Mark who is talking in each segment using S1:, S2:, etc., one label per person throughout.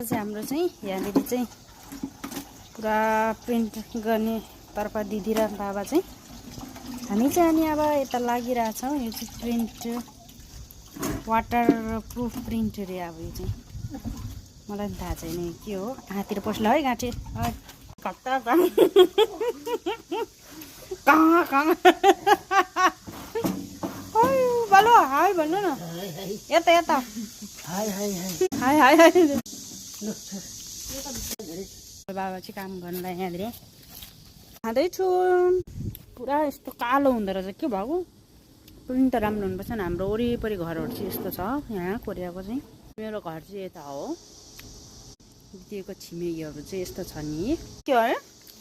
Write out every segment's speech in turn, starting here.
S1: हाम्रो चाहिँ यहाँनिर चाहिँ पुरा प्रिन्ट गर्ने तर्फ दिदी र बाबा चाहिँ हामी चाहिँ अनि अब यता लागिरहेछौँ। यो चाहिँ प्रिन्ट वाटर प्रुफ प्रिन्ट अरे अब यो चाहिँ मलाई पनि थाहा छैन के हो। हाततिर पस्ला है गाँठे कता कहाँ कहाँ बालो हाई भन्नु न यता यता high high high high high बाबा चाहिँ काम गर्नुलाई यहाँनिर खाँदैछु। पुरा यस्तो कालो हुँदो रहेछ के भएको। प्रिन्ट त राम्रो हुनुपर्छ नि। हाम्रो वरिपरि घरहरू चाहिँ यस्तो छ यहाँ कोरियाको चाहिँ। मेरो घर चाहिँ यता हो। दिदीको छिमेकीहरू चाहिँ यस्तो छ नि। के हो है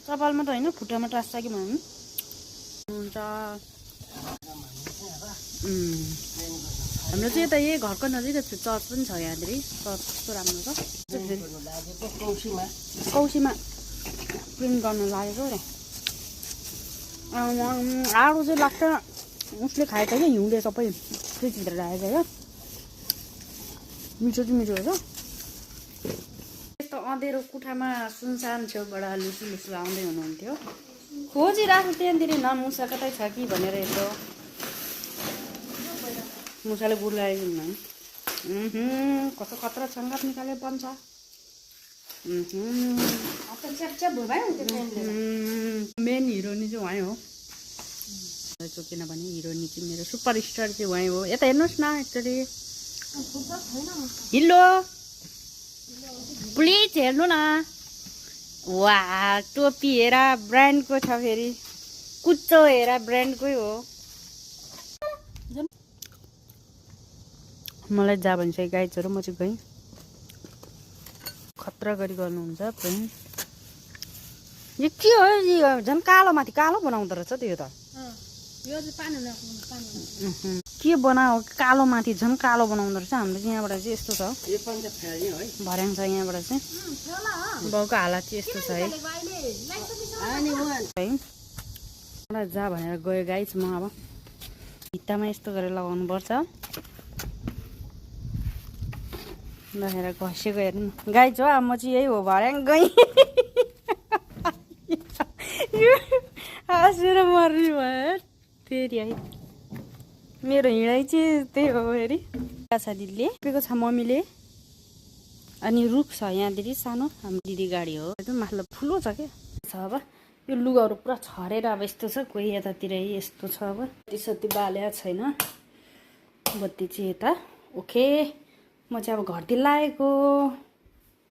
S1: कपालमा त होइन खुट्टामा टाँस्छ कि भन्नु हुन्छ। हाम्रो चाहिँ यता यही घरको नजिक चर्च पनि छ यहाँनिर। चर्च कस्तो राम्रो छ। कौसीमा प्रिन्ट गर्नु लागेको रे। आगो चाहिँ लाग्छ उसले खाएको क्या हिउँले सबै फ्रिजभित्र राखेको क्या। मिठो चाहिँ मिठो रहेछ। यस्तो अँधेरो कुठामा सुनसान छेउबाट लुसु लुसु आउँदै हुनुहुन्थ्यो। खोजिरहेको त्यहाँनिर न मुसा कतै छ कि भनेर यसो मुसाले गुड्लाएको कस्तो खतरा छङ्गाप निकालेर बन्छ। मेन हिरोनी चाहिँ उहाँ हो किनभने हिरोनी चाहिँ मेरो सुपर स्टार चाहिँ उहाँ हो। यता हेर्नुहोस् न एकचोटि हिलो प्लिज हेर्नु न। वा टोपी हेर ब्रान्डको छ फेरि कुच्चो हेर ब्रान्डकै हो। मलाई जा भन्छ गाइजहरू म चाहिँ गएँ। खतरा गरी गर्नुहुन्छ प्रिन्ट। यो के हो झन् कालो माथि कालो बनाउँदो रहेछ त्यो त। के बनायो कालो माथि झन् कालो बनाउँदो रहेछ। हाम्रो चाहिँ यहाँबाट चाहिँ यस्तो छ भर्याङ छ यहाँबाट चाहिँ। बाउको हालत चाहिँ यस्तो छ है। मलाई जा भनेर गयो गाइज। म अब भित्तामा यस्तो गरेर लगाउनु पर्छ। लगाएर घसेको हेर्नु गाइज हो। अब म चाहिँ यही हो भर्याङ गएँ। हाँसेर मर्ने भयो फेरि है। मेरो हिँडाइ चाहिँ त्यही हो फेरि। दिदीले रोपेको छ मम्मीले। अनि रुख छ यहाँनिर सानो हाम्रो दिदी गाडी हो। माथिल्लो ठुलो छ क्या छ। अब यो लुगाहरू पुरा छरेर अब यस्तो छ। कोही यतातिर यस्तो छ। अब सती बाल्या छैन। बत्ती चाहिँ यता ओके। म चाहिँ अब घरतिर लागेको।